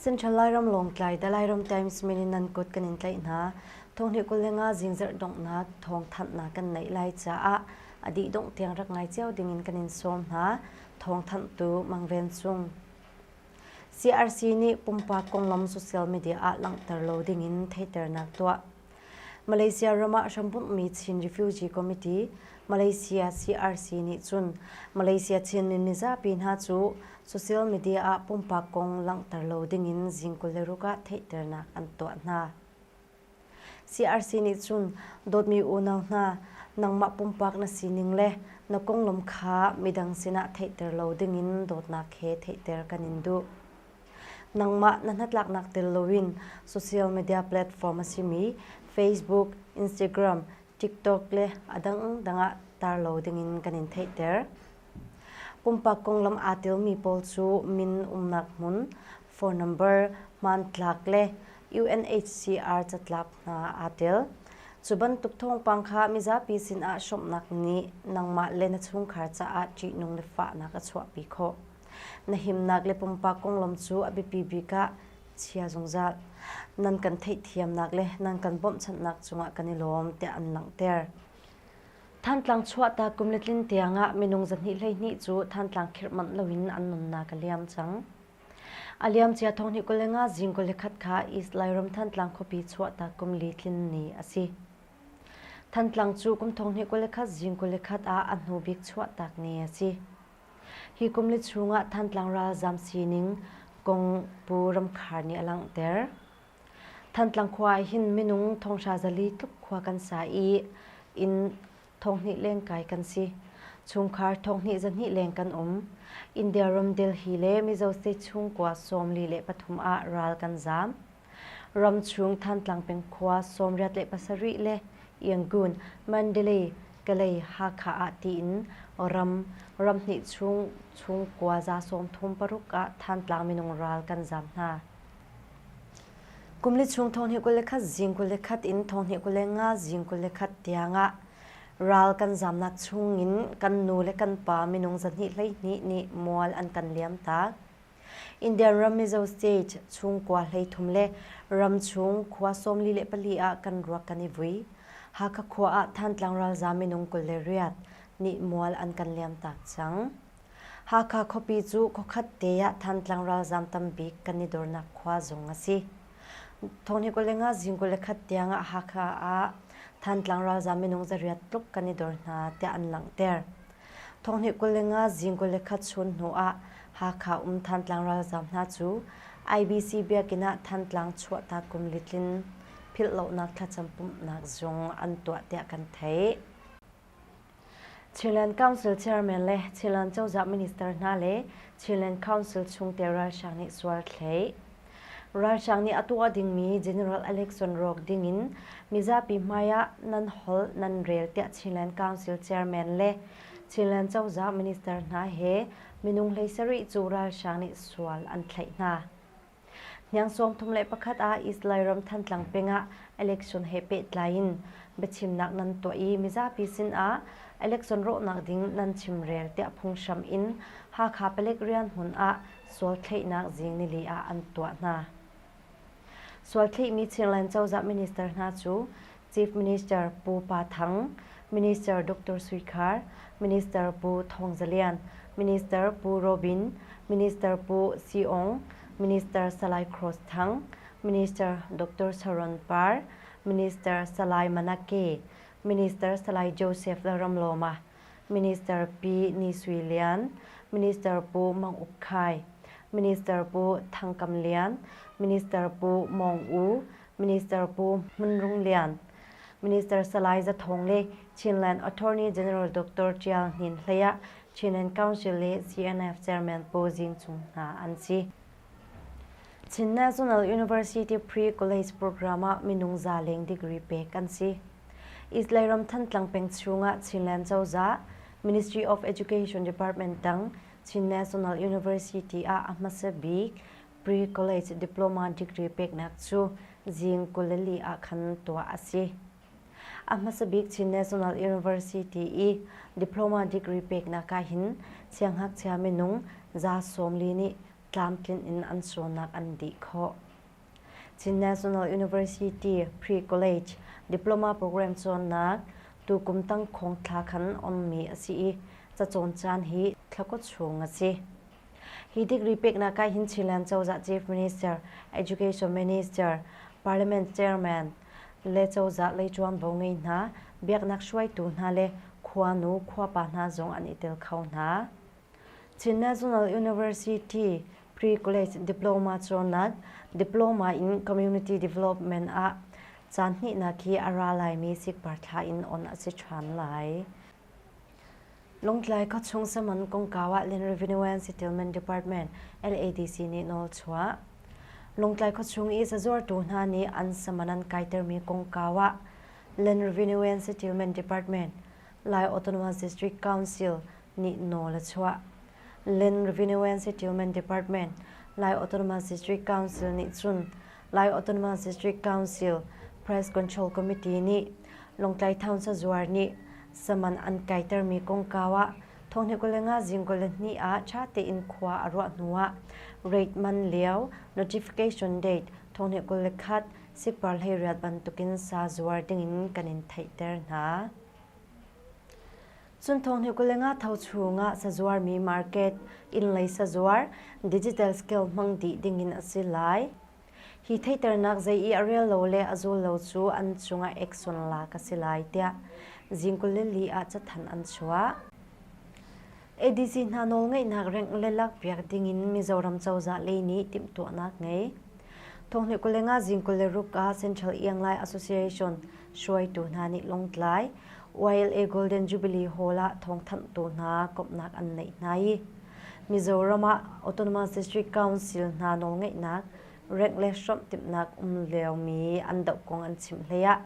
Central Lairam Lawngtlai The Lairam Times min in nan kut kan in tlaih hna. Thonghnih 25 zingzarh donghnak thawngthanhnak kan neih lai caah a dih dongh tiang rak ngai cio ding in kan in sawm hna. Thawngthanhtu Mang Ven Sung. CRC nih pumpak konglam social media ah langhter lo ding in theihternak tuah. Malaysia ram ah hrambunhmi Chin Refugee Committee, Malaysia CRC nih cun Malaysia Chinmi mizapi hna cu social media ah pumpak kong langhter lo dingin zing 26 ah theihternak an tuah hna. CRC nih cun dawtmi unau hna, nangmah pumpak na sining le na konglam kha midang sinah theihter lo dingin dawtnak he theihter kan in duh. Nangmah na hnatlaknak tel loin social media platform a simi Facebook, Instagram, TikTok le a dangdang ah tar lo dingin kan in theihter. Pumpak konglam aa telmi pawl cu min umnak hmun, phone number, hmantlak le UNHCR catlap hna aa tel. Cu bantuk thawngpang kha mizapi sinah hrawmhnak nih nangmah le na chungkhar caah ṭihnung le fahnak a chuahpi khawh. Na himnak le pumpak konglam cu a biapi bik ah chia zungzal. Nan kan theihthiamnak le nan kan bawmhchanhnak cungah kan i lawm tiah an langhter. Thantlang chuahtak kum le tlin tiangah minung 212 cu Thantlang khirh manh loin an nunnak a liam cang. A liamcia thonghnih 25 zing 21 kha East Lairam Thantlang khuapi chuahtak kum li tlin ni a si. Thantlang cu kum thonghnih 21 zing 21 ah a hnu bik chuahtak ni a si. Hi kum li chungah Thantlang ralzaam sining kong Pu Ram Khar nih a langhter. Thantlang khua ah hin minung thonghra zali tluk khua kan sa i inn thonghnih lengkai kan si. Chungkhar thonghnih zahnih leng kan um. India ram Delhi le Mizo state chungkua 43 ah ral kan zaam. Ramchung Thantlang peng khua 87 le Yangon, Mandalay, Kalay, Hakha ah tiin ram ramhnih chung chung kua 36 ah Thantlang minung ral kan zaam hna. Kumli chung thonghnih 21 zing 21 in thonghnih 25 zing 21 tiangah ral kan zaamnak chungin kan nu le kan pa minung 212 nih mual an kan liam tak. Indian ram Mizo state chungkua 33 le ramchung khua 44 ah kan ruak kan i vui. Hakha khua ah Thantlang ralzaam minung 28 nih mual an kan liamtak cang. Hakha khuapi cu khuakhat te ah Thantlang ralzaam tambik kan i dornak khua zong a si. Thonghnih 25 zing 21 tiang ah Hakha ah Thantlang ralzaam minung 800 tluk kan i dor hna tiah an langhter. Thonghnih 25 zing 21 chun hnu ah Hakha um Thantlang ralzaam hna cu IBC biakinn ah Thantlang chuahtak kum litlin philhlonak thlacam pumhnak zung an tuah tiah kan theih. Chinland Council Chairman le Chinland Cozah Minister hna le Chinland Council chungtel ralhrang nih sual thlei. Ralhrang nih a tuah dingmi General Election rawk dingin mizapi hmai ah nan holh nan rel tiah Chinland Council Chairman le Chinland Cozah Minister hna he minung 17 cu ralhrang nih sual an thlaih hna. Hniang 31 ah East Lairam Thantlang peng ah election he pehtlai in biachimnak nan tuah i mizapi sin ah election rawhnak ding nan chimrel tiah phunghram in Hakha palek rian hmun ah sualthlaihnak zing nili ah an tuah hna. Sualthlaihmi Chinland cozah minister hna cu Chief Minister Pu Pa Thang, Minister Dr. Sui Khar, Minister Pu Thawng Za Lian, Minister Pu Robin, Minister Pu Si Aung, Minister Salai Cross Thang, Minister Dr. Saron Par, Minister Salai Manake, Minister Salai Joseph Lalramlawma, Minister Pi Ni Sui Lian, Minister Pu Mang Uk Khai, Minister Pu Thang Kam Lian, Minister Pu Mawng U, Minister Pu Hmun Rung Lian, Minister Salai Za Thawng le Chinland Attorney General Dr. Tial Hnin Hlei ah Chinland Council le CNF Chairman Pu Zing Cung hna an si. Chin National University Pre-College Program ah minung za leng degree pek an si. East Lairam Thantlang peng chungah Chinland cozah Ministry of Education Department tang Chin National University ah a hmasa bik pre-college diploma degree peknak cu zing 24 ah khan tuah a si. A hmasa bik Chin National University i diploma degree peknak ah hin siangngakchia minung 140 nih tlamtlinh in an cawnnak an dih khawh. Chin National University Pre-College Diploma Program cawnnak tukum tangkhawng thla khan onmi a si i cacawn caan hi thlakua chung a si. Hi degree peknak ah hin Chinland cozah Chief Minister, Education Minister, Parliament Chairman le cozah lei ṭuanvo ngei hna, biaknak hruaitu hna le khuanu khuapa hna zong an i tel kho hna. Chin National University Pre-College Diploma cawnnak Diploma in Community Development ah caan hnihnak hi a ra laimi sikpar thla in on a si ṭhan lai. Lawngtlai khuachung saman kongkau ah Land Revenue and Settlement Department LADC nih nawl chuah. Lawngtlai khuachung i cazuartu hna nih an saman an kaitermi kongkau ah Land Revenue and Settlement Department Lai Autonomous District Council nih nawl a chuah. Land Revenue and Settlement Department Lai Autonomous District Council nih cun Lai Autonomous District Council Press Control Committee nih Lawngtlai Town cazuar nih saman an kaitermi kongkau ah thonghnih 25 zing 22 ah ṭha tein khua a ruah hnuah rate man lio notification date thonghnih 21 sikpar 18 bantukin sa zuar dingin kan in theihter hna. Cun thonghnih 25 tho chungah sazuarmi market innlei sazuar digital skill hmang dih dingin a si lai. Hi theihternak zei i a rel lo le a zul lo cu an cungah action lak a si lai tiah zing 24 ah cathanh an chuah. ADC hna nawlngeihnak rengh le lakpiak dingin Mizoram cozah lei nih timhtuahnak ngei. Thonghnih 25 zing 26 ah Central Ianglai Association hruaitu hna nih Lawngtlai YLA Golden Jubilee Hall ah thawngthanhtu hna komhnak an neih hna i Mizoram ah Autonomous District Council hna nawlngeihnak rengh le hrawmh timhnak um liomi an doh kong an chimh hlei ah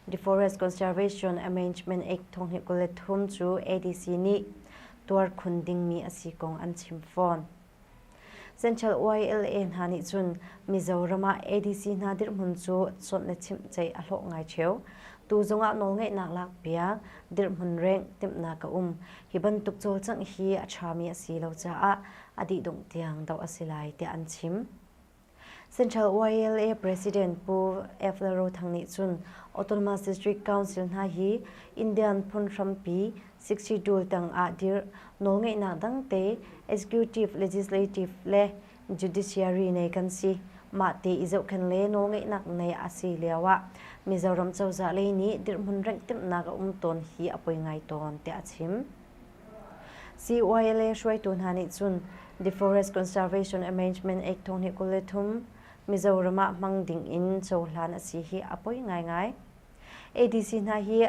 The Forest Conservation Amendment Act 2023 cu ADC nih tuar khun dingmi a si kong an chim fawn. Central YLA hna nih cun Mizoram ah ADC hna dirhmun cu chawnh le chimh ceih a hlawh ngai ṭheo. Tu zongah nawlngeihnak lakpiak, dirhmun rengh timhnak a um. Hi bantuk cawlcangh hi a ṭhami a si lo caah a dihdongh tiang doh a si lai tiah an chim. Central YLA President Pu F. Lalrothang nih cun Autonomous District Council hna hi Indian phun hrampi 62 tang ah dirh nawlngeihnak dangte executive, legislative le judiciary nei kan si. Mah te i zohkhenh le nawlngeihnak nei a si lio ah Mizoram cozah lei nih dirhmun rengh timhnak a um tawn hi a poi ngai tawn tiah a chim. CYLA hruaitu hna nih cun The Forest Conservation Amendment Act 2023 Mizoram ah hmang ding in cohlan a si hi a poi ngaingai. ADC hna hi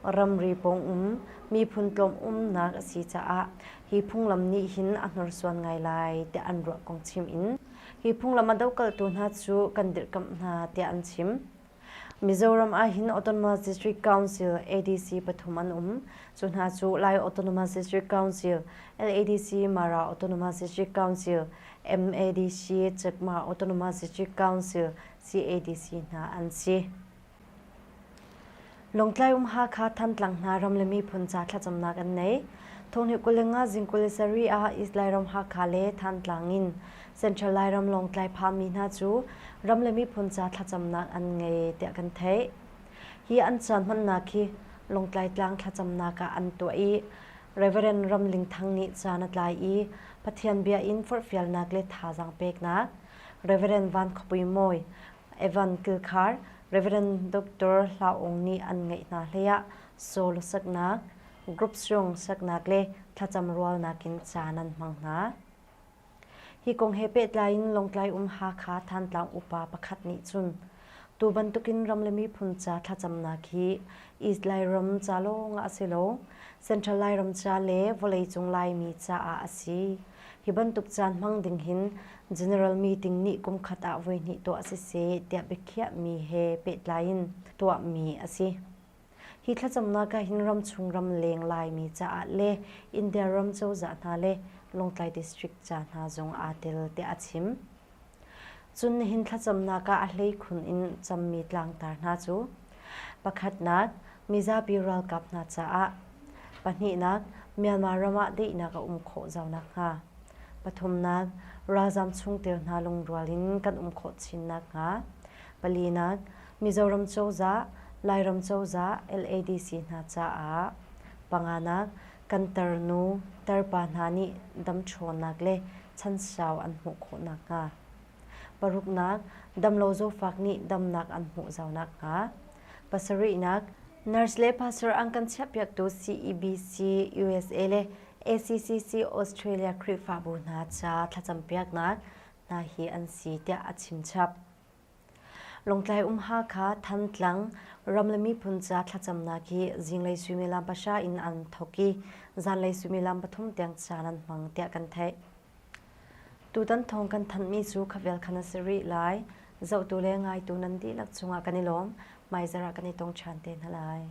ramri pawng um miphun tlawm umnak a si caah hi phunglam nih hin a hnorsuan ngai lai tiah an ruah kong chim in hi phunglam a dokaltu hna cu kan dirhkamh hna tiah an chim. Mizoram ah hin Autonomous District Council ADC pathum an um. Cu hna cu Lai Autonomous District Council, LADC Mara Autonomous District Council, MADC Chakma Autonomous District Council, CADC hna an si. Lawngtlai um Hakha Thantlang hna ram le miphun ca thlacamnak an nei. Thonghnih 25 zing 27 ah East Lairam Hakha le Thantlang in Central Lairam Lawngtlai phami hna cu ram le miphun ca thlacamnak an ngei tiah kan theih. Hi an caan hmannak hi Lawngtlai tlang thlacamnak ah an tuah i Reverend Ram Ling Thang nih caan a tlai i Pathian bia in forhfialnak le thazaang peknak Reverend Van Khuapui Mawi, Evan Kilkhar, Reverend Dr. Hla Aung nih an ngeih hna hlei ah solo saknak, group song saknak le thlacam rualnak in caan an hmang hna. Hi kong he pehtlai in Lawngtlai um Hakha Thantlang upa pakhat nih cun tu bantukin ram le miphun ca thlacamnak hi East Lairam ca lawng ah a si lo, Central Lairam ca le vawleicung Laimi caah a si. Hi bantuk caan hmang ding hin General Meeting nih kum khat ah voihnih tuah siseh tiah biakhiahmi he pehtlai in tuahmi a si. Hi thlacamnak ah hin ramchung ramleng Laimi caah le India ram cozah hna le Lawngtlai District ca hna zong aa tel tiah a chim. Cun nihin thlacamnak ah a hleikhun in cammi tlangtar hna cu pakhatnak mizapi ralkap hna caah, pahnihnak Myanmar ram ah daihnak a um khawh zau nakhnga, pathumnak ralzam chungtel hna lungrual in kan um khawh chin nakhnga. Palinak, Mizoram cozah, Lairam cozah, LADC hna caah. Panganak, kan tarnu, tarpa hna nih damṭhawnnak le chansau an hmuh khawh nakhnga. Paruknak, damlo zawtfak nih damnak an hmuh zau nakhnga. Pasarihnak, nurse le pastor an kan chiahpiaktu CEBC USA le ACCC Australia Khrihfabu hna ca thlacampiaknak hna hi an si tiah a chimchap. Lawngtlai um Hakha, Thantlang ram le miphun ca thlacamnak hi zinglei suimilam pahra in an thawk i zanlei suimilam pathum tiang caan an hmang tiah kan theih. Tutan thawng kan thanhmi cu khavel khan a si rih lai. Zohtu le ngaitu nan dihlak cungah kan i lawm. Hmaizarh ah kan i tong ṭhan te hna lai.